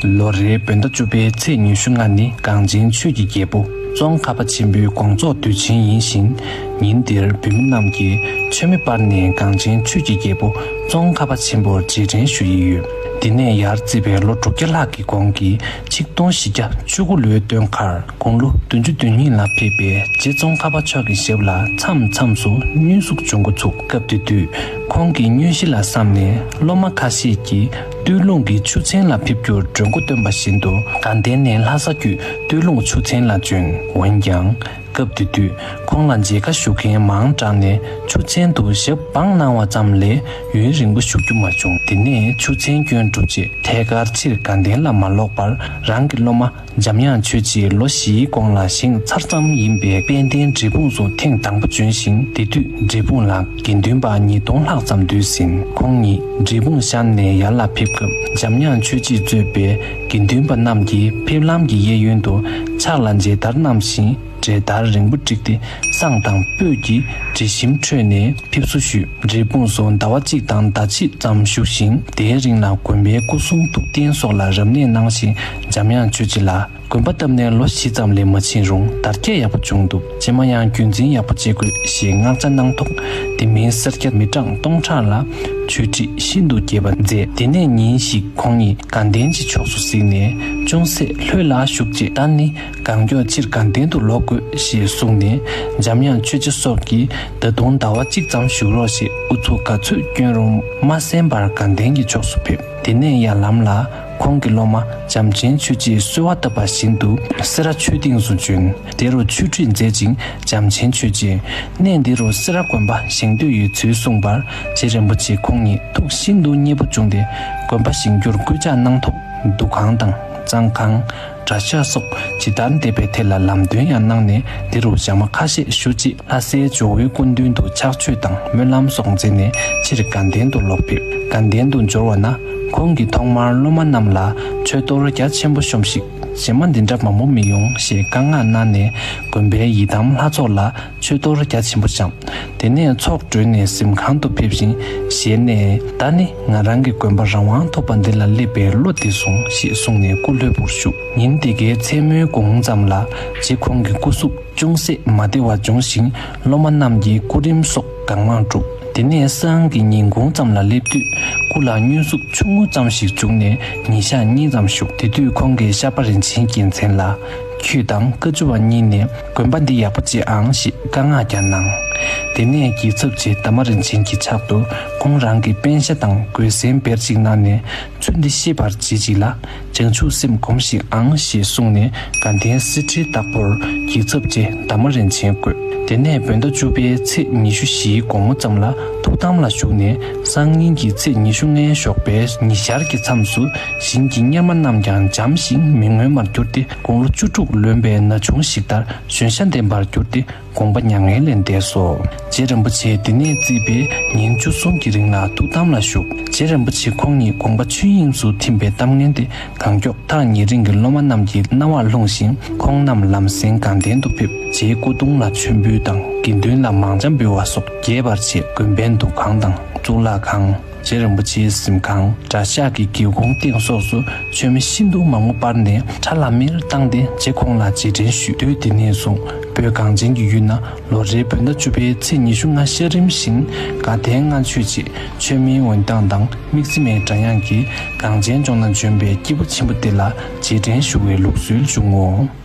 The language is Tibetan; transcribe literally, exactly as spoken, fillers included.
ལོ་རེའི་བོད་ཟླ་བཅུ་པའི་ཚེས་ཉི་ཤུ་ལྔ་ནི་གངས་ཅན་ཆོས་ཀྱི་རྒྱལ་པོ་ཙོང་ཁ་པ་ཆེན་པོའི་དགོངས་རྫོགས་དུས་ཆེན་ཡིན་ཞིང་། ཉིན་དེར་བོད་མི་རྣམས་ཀྱིས་མཆོད་མེ་སྤར་ནས་གངས་ཅན་ཆོས་ཀྱི་རྒྱལ་པོ་ཙོང་ཁ་པ་ཆེན་པོར་རྗེས་དྲན་ཞུ་ཡི་ཡོད། འདི་ནས་ཡར་བརྩིས་པའི་ལོ་དྲུག་བརྒྱ་ལྷག་གི་གོང་གི་ཆིག་སྟོང་བཞི་བརྒྱ་བཅུ་དགུ་ལོའི་སྟོན་ཁར། དགུང་ལོ་བདུན་ཅུ་དོན་གཉིས་ལ་ཕེབས་པའི་རྗེ་ཙོང་ཁ་པ་མཆོག་གི་ཞབས་ལ་མཚམས་མཚམས་སུ་བསྙུན་ཟུག་འབྱུང་འགོ་ཚུགས། སྐབས་དེ་དུས་ཁོང་གི་བསྙུན་གཞི་ལ་བསམ་ནས་སློབ་མ་ཁ་ཤས་ཀྱིས་སྟོད་ལུང་གི་ཆུ་ཚན་ལ་ཕེབས་རྒྱུར་གྲོས་འགོ་བཏོན་པ་བཞིན་དུ་དགའ་ལྡན་ནས་ལྷ་ས་བརྒྱུད་སྟོད་ལུང་ཆུ་ཚན་ལ་བྱོན། འོན་ཀྱང་། སྐབས་དེ་དུས་ཁོང་ལ་མཇལ་ཁ་ཞུ་མཁན་མང་དྲགས་ནས་ཆུ་ཚན་དུ་ཞབས་སྦངས་གནང་བ་ཙམ་ལས་ཡུན་རིང་པོ་བཞུགས་རྒྱུ་མ་བྱུང་། དེ་ནས་ཆུ་ཚན་སྐྱོན་གྲུབ་རྗེས་ཐད་ཀར་ཕྱིར་དགའ་ལྡན་ལ་མ་ལོག་པར་རང་གི་སློབ་མ་འཇམ་དབྱངས་ཆོས་རྗེས་ལོ་བཞིའི་གོང་ལ་བཞེངས་ཚར་ཙམ་ཡིན་པའི་དཔལ་ལྡན་འབྲས་སྤུངས་སུ་ཐེངས་དང་པོ་བྱོན་ཞིང་། དེ་དུས་འབྲས་སྤུངས་ལ་དགེ་འདུན་པ་ཉིས་སྟོང་ལྷག་ཙམ་འདུས་ཟིན། ཁོང་ཉིད་འབྲས་སྤུངས་ཤར་ནས་ཡར་ལ་ཕེབས་སྐབས་འཇམ་དབྱངས་ཆོས་རྗེས་གཙོས་པའི་དགེ་འདུན་པ་རྣམས་ཀྱིས་ཕེབས་ལམ་གྱི་གཡས་གཡོན་དུ་ཕྱག་ལ་མཇལ་དར་བསྣམས་ཤིང་། གྲལ་བསྟར་རིང་པོ་བསྒྲིགས་ཏེ་བསང་དང་སྤོས་ཀྱི་དྲི་ཞིམ་ཁྲོད་ནས་ཕེབས་བསུ་ཞུས། འབྲས་སྤུངས་སུ་ཟླ་བ་གཅིག་དང་ཟླ་ཕྱེད་ཙམ་བཞུགས་ཤིང་། དེའི་རིང་ལ་དགོན་པའི་སྐུ་གསུང་ཐུགས་རྟེན་སོགས་ལ་རབ་གནས་གནང་ཞིང་། འཇམ་དབྱངས་ཆོས་རྗེ་ལ་དགོན་པ་བཏབ་ནས་ལོ་བཞི་ཙམ་ལས་མ་ཕྱིན་རུང་དར་རྒྱས་ཡག་པོ་བྱུང་འདུག་རྗེས་མ་ཡང་རྒྱུན་འཛིན་ཡག་པོ་བྱེད་དགོས་ཞེས་མངགས་བྱ་གནང་ཐོག་དེ་མིན་སེར་སྐྱ་མི་གྲངས་སྟོང་ཕྲག་ལ་ཆོས་ཁྲིད་ཤིན་ཏུ་རྒྱས་པ་མཛད། དེ་ནས་ཉིན་ཞིག་ཁོང་ཉིད་དགའ་ལྡན་གྱི་ཕྱོགས་སུ་གཟིགས་ནས་ཅུང་ཟད་ལྷོད་ལ་བཞུགས་རྗེས། ད་ནི་གང་མགྱོགས་ཕྱིར་དགའ་ལྡན་དུ་ལོག་དགོས་ཞེས་གསུངས་ནས། འཇམ་དབྱངས་ཆོས་རྗེ་སོགས་ཀྱིས་ད་དུང་ཟླ་བ་གཅིག་ཙམ་བཞུགས་རོགས་ཞེས་ཨུ་ཚུགས་ག་ཚོད་བསྐྱོན་རུང་མ་གསན་པར་དགའ་ལྡན་གྱི་ཕྱོགས་སུ་ཕེབས། དེ་ནས་ཡར་ལམ་ལ་ཁོང་གི་སློབ་མ་བྱམས་ཆེན་ཆོས་རྗེས་གསོལ་བ་བཏབ་པ་བཞིན་དུ་སེ་ར་ཆོས་སྡིངས་སུ་བྱོན། དེ་རུ་ཆོས་ཁྲིད་མཛད་ཅིང་། བྱམས་ཆེན་ཆོས་རྗེས་གནས་འདི་རུ་སེ་ར་དགོན་པ་བཞེངས་འདོད་ཡོད་ཚུལ་གསུངས་པར། རྗེ་རིན་པོ་ཆེ་ཁོང་ཉིད་ཐུགས་ཤིན་ཏུ་མཉེས་པོ་བྱུང་སྟེ་དགོན་པ་བཞེངས་རྒྱུར་སྐུལ་ལྕག་གནང་ཐོག་འདུ་ཁང་དང་གཙང་ཁང་། གྲྭ་ཤག་སོགས་ཇི་ལྟར་འདེབས་པའི་ཐད་ལ་ལམ་སྟོན་ཡང་གནང་ནས། འདི་རུ་ཞག་མ་ཁ་ཤས་བཞུགས་རྗེས་ལྷ་སའི་ཇོ་བོའི་སྐུ་མདུན་དུ་ཕྱག་མཆོད་དང་སྨོན་ལམ་སོགས་མཛད་ནས་ཕྱིར་དགའ་ལྡན་དུ་ལོག་ཕེབས། དགའ་ལྡན་དུ་འབྱོར་བ་ན་ཁོང་གིས་ཐོག་མར་སློབ་མ་རྣམས་ལ་མཆོད་གཏོར་རྒྱ་ཆེན་པོ་ཤོམས་ཤིག་རྗེས་མ་འདི་འདྲ་མང་པོ་མི་ཡོང་ཞེས་བཀའ་མངགས་གནང་ནས་དགོན་པའི་ཡི་དམ་ལྷ་ཚོགས་ལ་མཆོད་གཏོར་རྒྱ་ཆེན་པོ་བཤམས། དེ་ནས་ཚོགས་གྲོལ་ནས་གཟིམ་ཁང་དུ་ཕེབས་ཤིང་ཞལ་ནས། ད་ནི་ང་རང་གི་དགོན་པ་རང་དབང་ཐོབ་པ་འདི་ལ་སླེབས་པའི་བློ་བདེ་སོང་ཞེས་གསུངས་ནས་སྐུ་ལྷོད་པོར་བཞུགས། ཉིན་དེ་གའི་མཚན་མོའི་གུང་ཙམ་ལ་རྗེ་ཁོང་གི་སྐུ་གཟུགས་ཅུང་ཟད་མ་བདེ་བ་བྱུང་ཞིང་། སློབ་མ་རྣམས་ཀྱིས་སྐུ་རིམ་སོགས་གང་མང་བསྒྲུབས། དེ་ནས་སང་གི་ཉིན་གུང་ཙམ་ལ་སླེབས་དུས་སྐུ་ལ་བསྙུན་ཟུག་ཆུང་ངུ་ཙམ་ཞིག་བྱུང་ནས་ཉིན་ཞག་གཉིས་ཙམ་བཞུགས། དེ་དུས་ཁོང་གིས་ཤར་པ་རིན་ཆེན་རྒྱལ་མཚན་ལ། ཁྱོད་དང་བཀའ་བཅུ་བ་གཉིས་ནས་དགོན་པ་འདི་ཡག་པོ་བྱེད་ཨང་ཞེས་བཀའ་མངགས་ཀྱང་གནང་། དེ་ནས་རྒྱལ་ཚབ་རྗེ་དར་མ་རིན་ཆེན་གྱི་ཕྱག་ཏུ་ཁོང་རང་གི་པཎ་ཞྭ་དང་གོས་གཟན་བེར་གཅིག་གནང་ནས། ཚུལ་འདི་ཤེས་པར་བྱེད་ཅིག་ལ། བྱང་ཆུབ་སེམས་སྒོམས་ཤིག་ཨང་ཞེས་གསུངས་ནས་དགའ་ལྡན་གསེར་ཁྲིའི་བདག་པོར་རྒྱལ་ཚབ་རྗེ་དར་མ་རིན་ཆེན་བསྐོས། དེ་ནས་བོད་ཟླ་བཅུ་པའི་ཚེས་ཉི་ཤུ་བཞིའི་དགོང་མོ་ཙམ་ལ་ཐུགས་དམ་ལ་བཞུགས་ནས། སང་ཉིན་གྱི་ཚེས་ཉི་ཤུ་ལྔའི་ཞོགས་པའི་ཉི་ཤར་གྱི་མཚམས་སུ་བཞིན་གྱི་གཉེར་མ་རྣམས་ཀྱང་འཇམ་ཞིང་མི་མངོན་པར་གྱུར་ཏེ། དགུང་ལོ་བཅུ་དྲུག་ལོན་པའི་ན་ཆུང་ཞིག་ལྟར་གཞོན་ཤ་ལྡན་པར་གྱུར་ཏེ། དགོངས་པ་མྱ་ངན་ལས་འདས་སོ། རྗེ་རིན་པོ་ཆེ་འདི་ནས་བརྩིས་པའི་ཉིན་བཅུ་གསུམ་གྱི་རིང་ལ་ཐུགས་དམ་ལ་བཞུགས། རྗེ་རིན་པོ་ཆེ་ཁོང་ཉིད་དགོངས་པ་ཆོས་དབྱིངས་སུ་ཐིམ་པའི་གཏམ་ངན་དེ་གང་མགྱོགས་ཐག་ཉེ་རིང་གི་སློབ་མ་རྣམས་ཀྱི་རྣ་བར་ལྷུང་ཞིང་། ཁོང་རྣམས་ལམ་སེང་དགའ་ལྡན་དུ་ཕེབས། རྗེའི་སྐུ་གདུང་ལ་མཆོད་འབུལ་དང་དགེ་འདུན་ལ་མང་ཇ་འབུལ་བ་སོགས་རྒྱས་པར་བྱས། དགོན་པའི་འདུ་ཁང་དང་གཙུག་ལག་ཁང་། རྗེ་རིན་པོ་ཆེའི་གཟིམ་ཁང་། གྲྭ་ཤག་གི་སྒེའུ་ཁུང་སྟེང་སོགས་སུ་མཆོད་མེ་ཤིན་ཏུ་མང་པོ་སྤར་ནས་ཁྲ་ལམ་མེར་བཏང་སྟེ་རྗེ་ཁོང་ལ་རྗེས་དྲན་ཞུས། དུས་དེ་ནས་བཟུང་བོད་གངས་ཅན་གྱི་ཡུལ་ན་ལོ་རེའི་བོད་ཟླ་བཅུ་པའི་ཚེས་ཉི་ཤུ་ལྔ་ཤར་རིམ་བཞིན་དགའ་ལྡན་ལྔ་མཆོད་ཅེས་མཆོད་མེའི་འོད་མདངས་དང་དམིགས་བརྩེ་མའི་སྒྲ་དབྱངས་ཀྱིས་གངས་ཅན་ལྗོངས་ན་བྱོན་པའི་སྐྱེས་བུ་ཆེན་པོ་དེ་ལ་རྗེས་དྲན་ཞུ་བའི་ལུགས་སྲོལ་བྱུང་ངོ་།